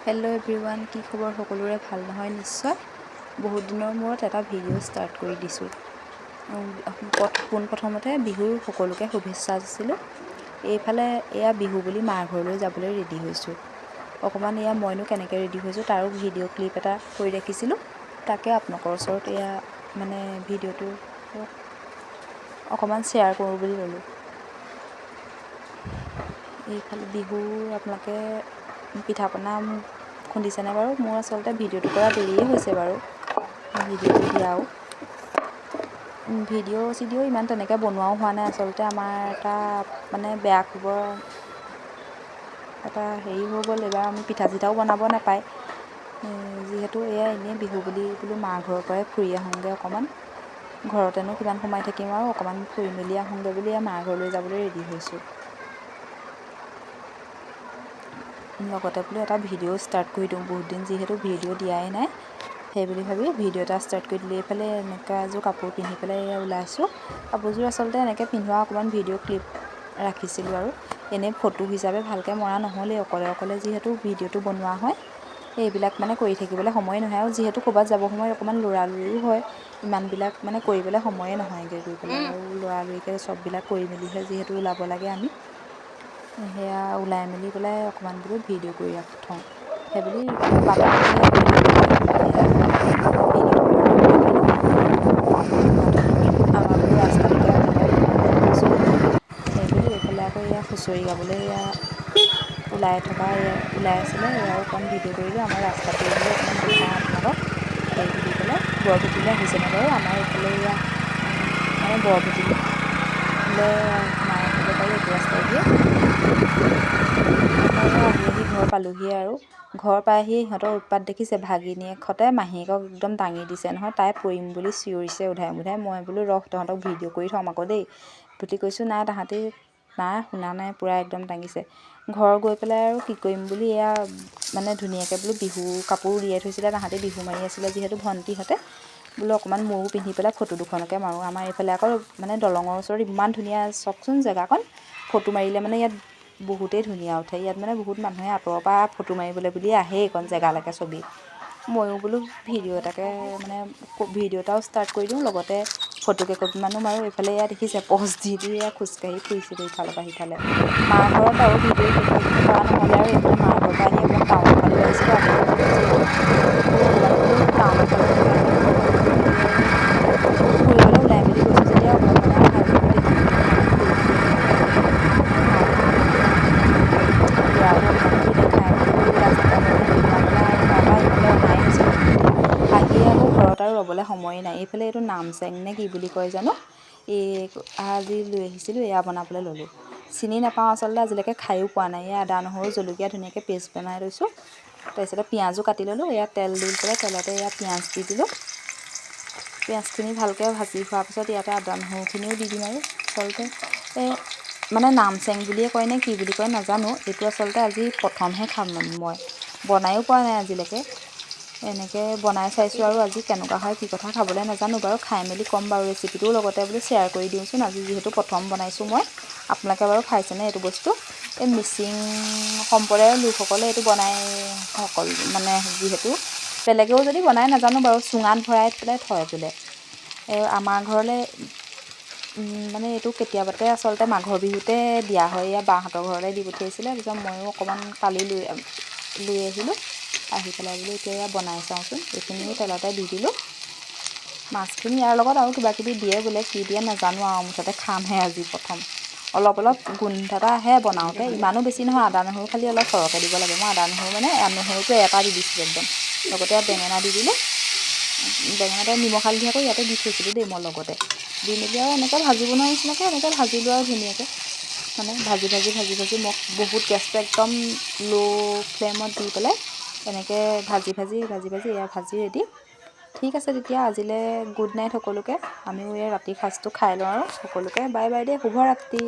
Hello' everyone, কি খবৰ সকলোৰে? ভাল নহয় নিশ্চয়? বহুত দিনৰ মূৰত এটা ভিডিঅ' ষ্টাৰ্ট কৰি দিছোঁ। পোনপ্ৰথমতে বিহুৰ সকলোকে শুভেচ্ছা যাচিলোঁ। এইফালে এয়া বিহু বুলি মাৰ ঘৰলৈ যাবলৈ ৰেডি হৈছোঁ। অকণমান এয়া মইনো কেনেকৈ ৰেডি হৈছোঁ তাৰো ভিডিঅ' ক্লিপ এটা কৰি ৰাখিছিলোঁ, তাকে আপোনালোকৰ ওচৰত এয়া মানে ভিডিঅ'টো অকণমান শ্বেয়াৰ কৰোঁ বুলি ল'লোঁ। এইফালে বিহুৰ আপোনালোকে পিঠা পনা খুন্দিছেনে বাৰু? মোৰ আচলতে ভিডিঅ'টো কৰা দেৰিয়ে হৈছে বাৰু, ভিডিঅ'টো দিয়াও ভিডিঅ' চিডিঅ' ইমান তেনেকৈ বনোৱাও হোৱা নাই। আচলতে আমাৰ এটা মানে বেয়া খবৰ এটা হেৰি হৈ গ'ল, এইবাৰ আমি পিঠা চিঠাও বনাব নাপায় যিহেতু। এয়া এনেই বিহু বুলি বোলো মাৰ ঘৰৰ পৰাই ফুৰি আহোঁগৈ অকণমান, ঘৰতেনো কিমান সোমাই থাকিম আৰু অকণমান ফুৰি মেলি আহোঁগৈ বুলি এয়া মাৰ ঘৰলৈ যাবলৈ ৰেডি হৈছোঁ। লগতে বোলো এটা ভিডিঅ' ষ্টাৰ্ট কৰি দিওঁ, বহুত দিন যিহেতু ভিডিঅ' দিয়াই নাই, সেই বুলি ভাবি ভিডিঅ' এটা ষ্টাৰ্ট কৰি দিলোঁ। এইফালে এনেকুৱা এযোৰ কাপোৰ পিন্ধি পেলাই এয়া ওলাইছোঁ। কাপোৰযোৰ আচলতে এনেকৈ পিন্ধোৱা অকণমান ভিডিঅ' ক্লিপ ৰাখিছিলোঁ আৰু এনেই ফটো হিচাপে ভালকৈ মৰা নহ'লেই, অকলে অকলে যিহেতু ভিডিঅ'টো বনোৱা হয়, এইবিলাক মানে কৰি থাকিবলৈ সময়ে নহয়। আৰু যিহেতু ক'ৰবাত যাব সময়ত অকণমান লৰালৰিও হয়, ইমানবিলাক মানে কৰিবলৈ সময়ে নহয়গৈ গৈ পেলাই, আৰু লৰালৰিকৈ চববিলাক কৰি মেলিহে যিহেতু ওলাব লাগে আমি। সেয়া ওলাই মেলি পেলাই অকণমান বোলো ভিডিঅ' কৰি থওঁ সেইবুলি আমাৰ বোলো ৰাস্তাটোকে সেইবুলি এইফালে আকৌ এয়া হুঁচৰি গাবলৈ এয়া ওলাই থকা ওলাই আছিলে, এয়া অকণ ভিডিঅ' কৰিলোঁ। আমাৰ ৰাস্তাটো বোলো অকণমান দেখাওঁ আপোনালোকক সেই বুলি পেলাই। বৰভেটিলৈ আহিছেনে বাৰু? আমাৰ এইফালে এয়া মানে বৰভেটিলৈ সোমাই আহিব পাৰি এইটো ৰাস্তাই দিয়ে। আহি আহি ঘৰ পালোহিয়ে আৰু ঘৰ পাই আহি ইহঁতৰ উৎপাত দেখিছে, ভাগিনীয়েকহঁতে মাহীয়েকক একদম দাঙি দিছে নহয়, তাই পৰিম বুলি চিঞৰিছে উধাই মুধাই। মই বোলো ৰহ তহঁতক ভিডিঅ' কৰি থ'ম আকৌ দেই বুলি কৈছোঁ, নাই তাহাঁতি নাই শুনা নাই, পূৰা একদম দাঙিছে। ঘৰ গৈ পেলাই আৰু কি কৰিম বুলি এয়া মানে ধুনীয়াকৈ বোলো বিহু কাপোৰ উলিয়াই থৈছিলে, তাহাঁতি বিহু মাৰি আছিলে যিহেতু ভণ্টিহঁতে, বোলো অকণমান ময়ো পিন্ধি পেলাই ফটো দুখনকে মাৰোঁ। আমাৰ এইফালে আকৌ মানে দলঙৰ ওচৰত ইমান ধুনীয়া চাওকচোন জেগাকণ, ফটো মাৰিলে মানে ইয়াত বহুতেই ধুনীয়া উঠে। ইয়াত মানে বহুত মানুহে আঁতৰৰ পৰা ফটো মাৰিবলৈ বুলি আহেই এইকণ জেগালৈকে ছবি। ময়ো বোলো ভিডিঅ' এটাকে মানে ভিডিঅ' এটাও ষ্টাৰ্ট কৰি দিওঁ, লগতে ফটো কেইকপিমানো মাৰোঁ। এইফালে এয়া দেখিছে পজ দি দি এয়া খোজকাঢ়ি ফুৰিছিলোঁ ইফালৰ পৰা সিফালে। মাৰ ঘৰত আৰু ভিডিঅ' কৰা নহ'লে আৰু এইফালে মাৰ ঘৰৰ পৰা আহি অকণমান টাউনৰ ফালে আহিছিলোঁ। টাউনৰ ফালে ফুৰিবলৈ ওলাই মেলি গৈছোঁ যেতিয়া অকণমান আহি আকৌ ঘৰত আৰু ৰ'বলৈ সময়ে নাই। এইফালে এইটো নামচেং নে কি বুলি কয় জানো, এই আজি লৈ আহিছিলোঁ, এয়া বনাবলৈ ল'লোঁ। চিনি নাপাওঁ আচলতে, আজিলৈকে খায়ো পোৱা নাই। এয়া আদা নহৰু জলকীয়া ধুনীয়াকৈ পেষ্ট বনাই লৈছোঁ, তাৰপিছতে পিঁয়াজো কাটি ল'লোঁ। এয়া তেল দি পেলাই তেলতে এয়া পিঁয়াজ দি দিলোঁ। পিঁয়াজখিনি ভালকৈ ভাজি হোৱাৰ পিছত ইয়াতে আদা নহৰুখিনিও দি দিম। আৰু আচলতে এই মানে নামচেং বুলিয়ে কয় নে কি বুলি কয় নাজানো, এইটো আচলতে আজি প্ৰথমহে খাম মই, বনায়ো পোৱা নাই আজিলৈকে। এনেকৈ বনাই চাইছোঁ আৰু আজি কেনেকুৱা হয় কি কথা খাবলৈ নাজানো বাৰু, খাই মেলি ক'ম বাৰু। ৰেচিপিটোও লগতে বোলো শ্বেয়াৰ কৰি দিওঁচোন, আজি যিহেতু প্ৰথম বনাইছোঁ মই। আপোনালোকে বাৰু খাইছেনে এইটো বস্তু? এই মিচিং সম্প্ৰদায়ৰ লোকসকলে এইটো বনাই সকলো মানে, যিহেতু বেলেগেও যদি বনাই নাজানো বাৰু, চুঙাত ভৰাই পেলাই থয় বোলে। এই আমাৰ ঘৰলৈ মানে এইটো কেতিয়াবাতে আচলতে মাঘৰ বিহুতে দিয়া হয়, এয়া বাহঁতৰ ঘৰলৈ দি পঠিয়াইছিলে। তাৰপিছত ময়ো অকণমান কালি লৈ লৈ আহিলোঁ, আহি পেলাই বোলো এতিয়া এয়া বনাই চাওঁচোন। এইখিনিও তেলতে দি দিলোঁ মাছখিনি। ইয়াৰ লগত আৰু কিবা কিবি দিয়ে বোলে, কি দিয়ে নাজানো আৰু, মুঠতে খামহে আজি প্ৰথম। অলপ অলপ গোন্ধ এটা আহে বনাওঁতে, ইমানো বেছি নহয়। আদা নহৰু খালি অলপ সৰহকৈ দিব লাগে। মই আদা নহৰু মানে নহৰুটো এটা দি দিছিলোঁ একদম, লগতে বেঙেনা দি দিলোঁ। বেঙেনাতে নিমখ হালধি আকৌ ইয়াতে দি থৈছিলোঁ দেই মই লগতে দি মেলি আৰু এনেকৈ ভাজি বনোৱা নিচিনাকৈ এনেকৈ ভাজিলোঁ আৰু ধুনীয়াকৈ মানে ভাজি ভাজি ভাজি ভাজি মোক বহুত গেছটো একদম ল' ফ্লেমত দি পেলাই এনেকৈ ভাজি ভাজি ভাজি ভাজি এয়া ভাজি ৰেডি। ঠিক আছে তেতিয়া আজিলৈ গুড নাইট সকলোকে। আমিও এই ৰাতিৰ সাঁজটো খাই লওঁ আৰু সকলোকে বাই বাই দেই, শুভৰাত্ৰি।